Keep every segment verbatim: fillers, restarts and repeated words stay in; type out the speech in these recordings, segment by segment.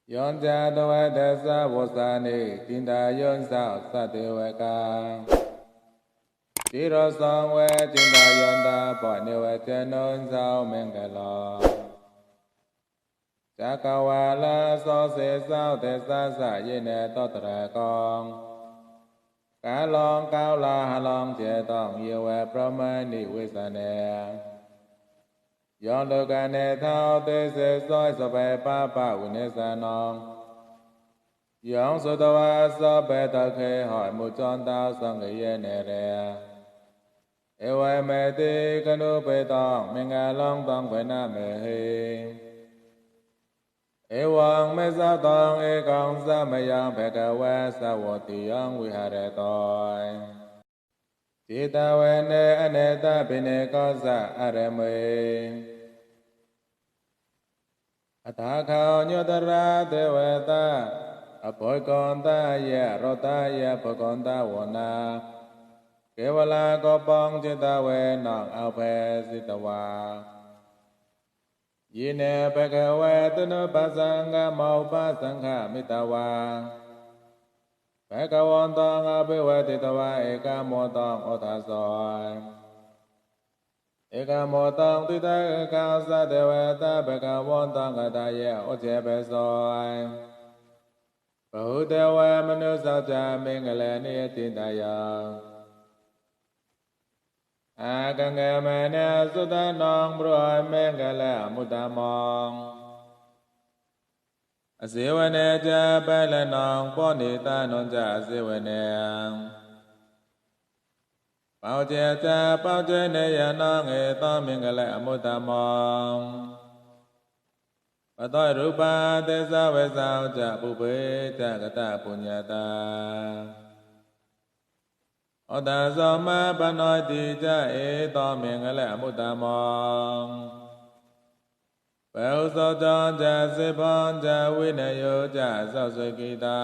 Yañca dvādesa vusāni cintāyuṃ, sahassa devakā ciraṃ saṃvarituṃ, cintāyantā parivaññantu, jayamaṅgalaṃ. Cakkavāḷhasāsane sesā desā, yena tatrāgaṃ kālaṃ koḷāhalaṃ, cetaṃ yeva brahmāni vijāne, yaṃ lokānaṃ taṃ tejaso, sabbe pāpavināsanaṃ. Yaṃ sutvā sabbe dakkhā, muccantu saṅkhayanti. Evaṃ me tikkhaṇapetaṃ maṅgalaṃ, taṃ bhaṇāma he. Evaṃ me sutaṃ, ekaṃ samayaṃ bhagavā sāvatthiyaṃ viharati jetavane anāthapiṇḍikassa ārāme. Atha kho ñātarā devatā āgaṅkantā, ye rojā ye bhikkhavo nāma kevalakappaṃ, jetavanaṃ abhāsitvā, yena bhagavā tenupasaṅkameyyāma, upasaṅkamitvā bhagavantaṃ abhivādetvā, ekamantaṃ aṭṭhaṃsu. Ekamantaṃ ṭhitā āgaṅkho, sā devatā bhagavantaṃ āgatāya, ujjhāpaso bahū devā manussā ca, maṅgalāni acintayāma. Āgaṅkhamānā suddhānaṃ, brūhaye maṅgalamuttamaṃ. Asevanā ca bālānaṃ, paṇḍitānañca sevanā, pācā ca pācānīyānaṃ, etam maṅgalamuttamaṃ. Pāturahu pārisavāso ca, pubbe ca katapuññatā, attasammāpaṇidhi ca, etam maṅgalamuttamaṃ. Bāhusaccañca sippañca, vinayo ca susikkhito,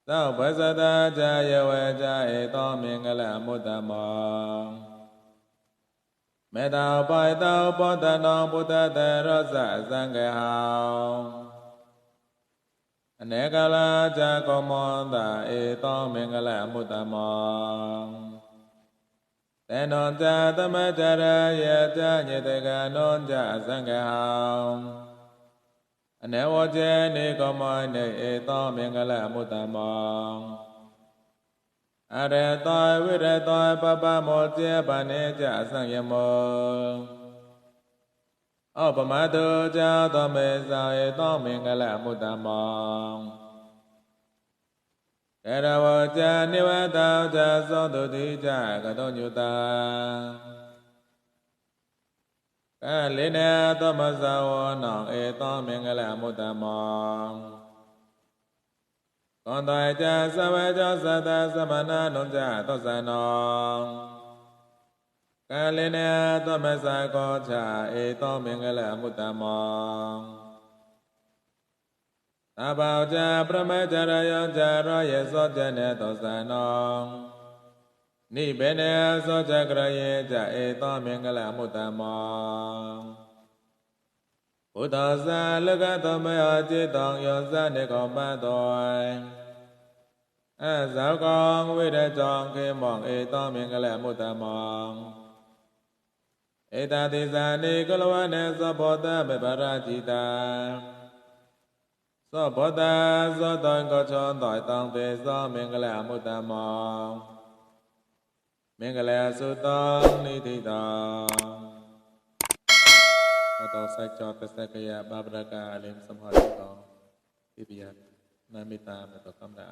sabbasaccañca yāvatā, etam maṅgalamuttamaṃ. Mettā upāyāsa uppādānaṃ, phuṭṭhassa rojassa saṅgaho, anākulā ca kokamantā, etam maṅgalamuttamaṃ. Dānañca dhammacarāya ca, ñātakānañca saṅgaho, anavajjāni kammāni, etam maṅgalamuttamaṃ. Arahato virato pāpamocca, paṇḍito ca saṃyamo, appamādo ca dhammesu, etam maṅgalamuttamaṃ. Gāravo ca nivāto ca, santuṭṭhī ca kataññutā, kālena dhammassavanaṃ, etam maṅgalamuttamaṃ. Kālantare ca sabbasaccaṃ, samaṇānañca dassanaṃ, kālena dhammasākacchā, etam maṅgalamuttamaṃ. Tapo ca brahmacariyañca, rāgassa ca nirodhasanaṃ, nibbānasacchikiriyā ca, etam maṅgalamuttamaṃ. Phuṭṭhassa lokadhammesu, cittaṃ yassa nikkhammato, asokaṃ virajaṃ khemaṃ, etam maṅgalamuttamaṃ. Etādisāni kalyāṇāni, sabbattha aparājitā, sabbattha sotthaṃ gacchanto, etam tesaṃ maṅgalamuttamaṃ. Maṅgalaṃ suttaṃ niṭṭhitaṃ. เราต้องใส่จอดไปใส่กระยะบาปรากาอลิมสมหอดของที่เบียดนำมีตาไม่ต้องกำลัง